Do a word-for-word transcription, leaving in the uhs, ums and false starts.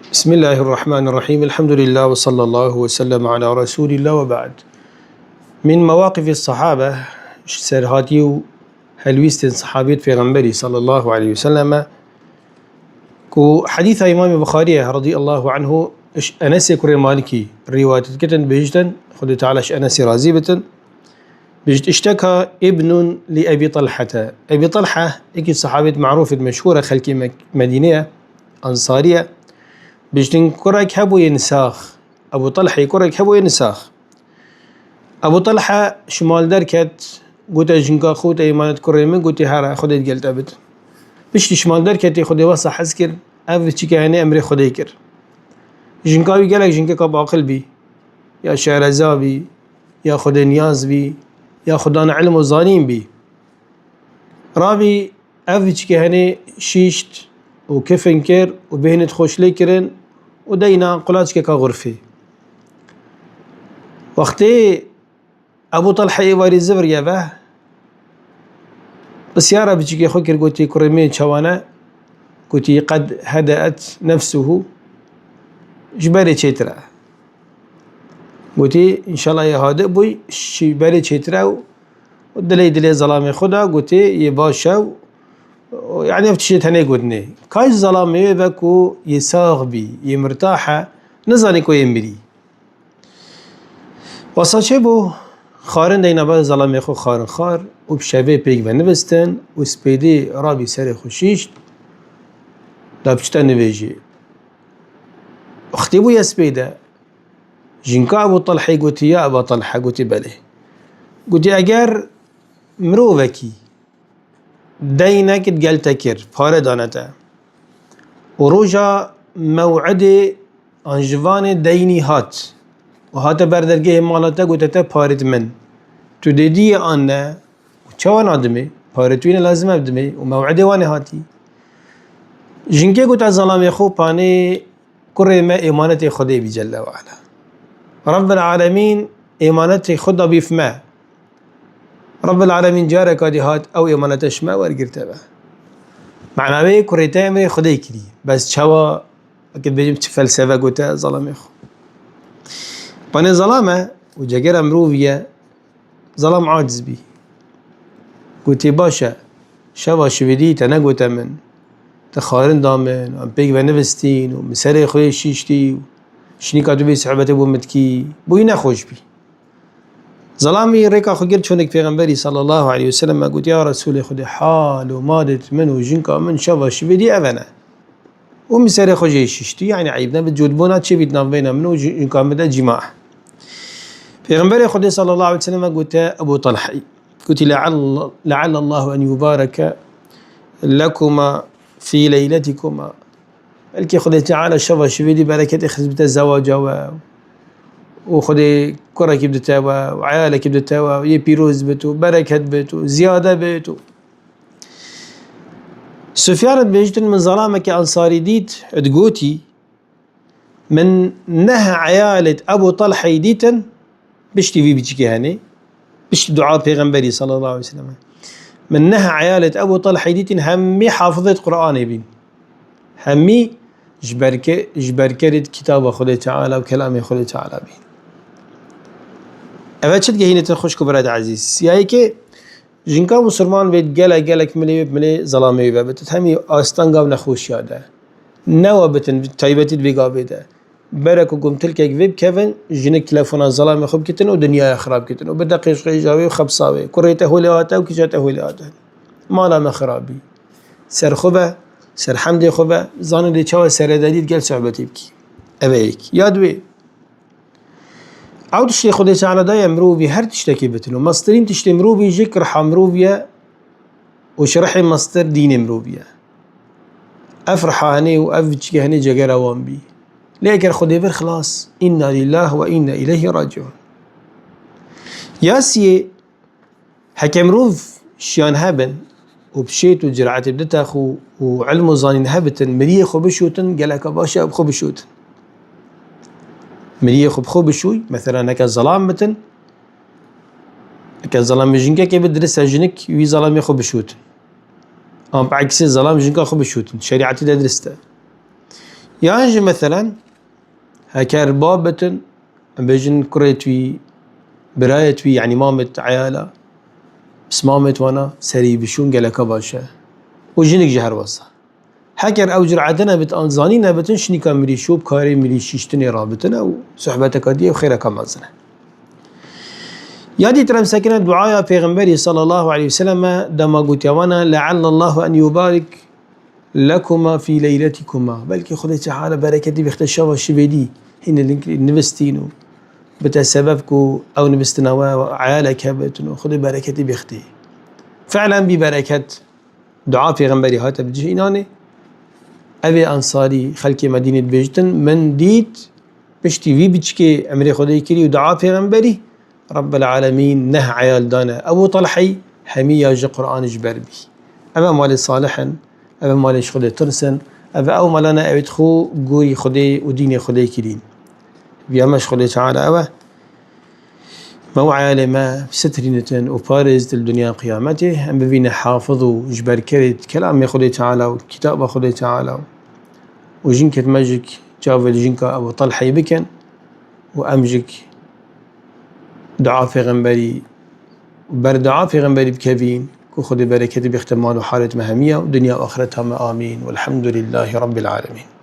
بسم الله الرحمن الرحيم. الحمد لله وصلى الله وسلم على رسول الله وبعد. من مواقف الصحابة، ji serhatî û helwîstên sehabêt Pêxemberî sallallahu aleyhi ve selleme, ku hedîsa Îmamê Buxarî ye radiyallahu anhu, ji Enesê kurê Malikî rîwayet dikitin, bihiştin, Xwedê Teala ji Enesê razî bitin. Bihişt, اشتكى ابن لأبي طلحة. Ebî Talha, yekî sahabêt marûf ê, meşhûr e, xelkê Me-, Medînê ye, Ensarî ye. Bihiştin, kurek hebûyê nisax. Ebû Talhê kurek hebûyê nisax. Ebû Talha ji mal derket, gote jinka xwe, gote, emanet kurê min, gotî, here, Xwedê digel te bit. Piştî ji mal derketî, Xwedê wesa hez kir, ev çike hene emrê Xwedê kir. Jinka wî gelek jinkeka baqil bî, ya şereza bî, ya Xwedê niyaz bî, ya xwedana ilm û zanîn bî. Rabî ev çike henê şîşt û kifin kir û bêhnê xweş lê kirin û deyna qulaçkeka xurfê. Wextê Ebû Talha êvarî zivriye ve, pisyara biçikê xwe kir, gotî, kurê min çawa ne? Gotî, qed hedeet nefsuhu, ji berê çêtir e. Gotî, înşallah yê hadi bûy, ji berê çêtir e û dilê dilê zelamê xwe da, gotî, yê baş e û, û, yani ev tiştê tenê gotinê. Kay zelamê wê ve ku yê sax bî, yê mirtah e, nizanî ku yê mirî. Wesa çêbû, xarin deyna ber zelamê xwe xarin xwar û bi şevê pêk ve nivîstin û spêdê rabî serê xwe şîşt, da biçite nivêjê. Wextê bûye spêde, jinka Ebû Talhê gotî, ya Eba Talha, gotî, belê. Gotî, eger mirovekî deynek digel te kir, pare dane te. Û roja mew'idê an ji vanê deynî hat û hate ber dergehê mala te, gote te parê min. Tu dê diyê an ne? Û çawa nadimê? Parê tu yê ne lazim ev dimê û mew'idê wanê hatî. Jinkê gote zelamê xwe, panê kurê me êmanetê Xwedê bî Celle ve Ala. Rabbil Alemîn êmanetê xwe dabîf me. Rabbil Alemîn careka dî hat ew êmanete ji me wergirte be. Mena wê kurê te emrê Xwedê kirî. Bes çawa, eke dibêjim çi felseve gote zelamê xwe. Panê zelame û cegera mirovî ye, zelam aciz bî. Gotî, baş e, şeva şivêdî te negote min. Te xarin da min, em pêk ve nivistîn û min serê xwe yê şîştî û şinîka tu bê sohbetê bo min dikî. Bo wî nexweş bî. Zelamî rêka xwe girt çûnik Pêxemberî sallallahu aleyhi ve sellem, me got, ya Resûlê Xwedê, hal û madê min û jinka min şeva şivêdî ev e ne. Û min serê xwe jê şiştî, yani eyb ne, bi cotbûna çê bît navbeyna min û ji-, jinka min de cîma. Pêxemberê Xwedê sallallahu aleyhi ve sellem gote Ebû Talhî, gotî, "Le'all-, le'allallahu en yubareke lekuma fî leyletikuma." Belkî Xwedê Teala şeva şivêdî bereketê xizbite zewaca we û Xwedê kurekî bidite we û eyalekî bidite we û yê pîroz bit û bereket bit û ziyade bit û Sufyan dibêjtin, min zelamekî Ensarî dît, digotî, min neh eyalêt Ebû Talheyî dîtin, piştî vî biçikê henê, piştî dua Pêxemberî sallallahu aleyhi ve sellem. Min neh eyalêt Ebû Talheyî dîtin, hemî hafizêt Qur'anê bîn. Hemî ji berke-, ji berkerêt kitaba Xwedê Teala û kelamê Xwedê Teala bîn. Eve çi digehînêtin xwişk û birayet ezîz? Siyayekê Jinka Musulman vê gelek gelek milê wê milê zelamê wê ve bitin. Hemî astanga û nexweşiya de. Newe bitin, taybetî di vê gavê de. Berek û gumtilkek vê bikevin, jinik telefona zelamê xwe bikitin û dinyaya xirab kitin. Û bi deqê ji xwe jawê û xebsa wê. Kurê te holê hate û kîja te holê hate. Mala me xirabî. Ser xwe be, ser hemdê xwe be, zanê dê çawa seredarî digel sohbetê bikî. Ev e yek. Ya duwê. Ew tiştê Xwedê Teala daye mirovî her tiştekî bitin û mestirîn tiştê mirovî jik riha mirovî ye û ji rihê mestir dînê mirovî ye. Ev riha henê û ev çike henê cegera wan bî. Lê eger Xwedê vir xilas, înna lîllah we înna îleyhî raciûn. Ya siyê, Heke mirov şiyan hebin û bi şêt û ciratê bidite xwe û ilm û zanîn hebitin, miriyê xwe bişotin, geleka baş e bi xwe bişotin. Miriyê xwe bi xwe bişûy, mesela neke zelam bitin, eke zelamê jinkekê bi, dirist e jinik wî zelamê xwe bişotin. An bi eksê zelam jinka xwe bişotin, şerîetî de dirist e. Yan jî meselen, heker bab bitin, em bêjin kurê twî, birayê twî, yanî mamê eyala, pismamê wana serî bişûn geleka baş e. Û jinik jî her wesa. Heker ew cur'ete nebit an zanî nebitin, şinîka mirîşû bi karê mirîşîştinê rabitine û sohbeteka dî ew xêreka mezin e. Ya dîtir em sekine duaya Pêxemberî sallallahu aleyhi ve selleme dema gotiya wana, "Leallallahu en yubarik lekuma fî leyletikuma." Belkî Xwedê Teala bereketî bixte şeva şivêdî hîne link nivistîn û bite sebeb ku ew nivistine we eyalek hebit û Xwedê bereketî bixtî. Fi'len bî bereket dua Pêxemberî hate bi cih înanê. Evê Ensarî xelkê Medînê dibêjtin, min dît piştî vî biçikê emrê Xwedê kirî û dua Pêxemberî, Rabbel Alemîn neh eyal dane. Ew û Talhey hemî ya ji Quran ji ber bî. Ev e malê salih in, ev e malê ji Xwedê tirs in, ev e ew mala ne ew ê xwe gorî Xwedê û dînê Xwedê kirîn. Viya me ji Xwedê Teala ew e. Me û eyalê me sitirînitin û parêzitin li dinya qiyametê. Em bivîne hafiz û ji ber kerê kelamê Xwedê Teala û kitaba Xwedê Teala û jinkêt me jik çavê li jinka Ebu Talheyê bikin û em jik dua Pêxemberî û ber dua Pêxemberî bikevîn ku Xwedê bereketî bixte mal û halêt me hemiya û dinya û axireta me. Amîn. Welhamdulîllahî Rabbil Alemîn.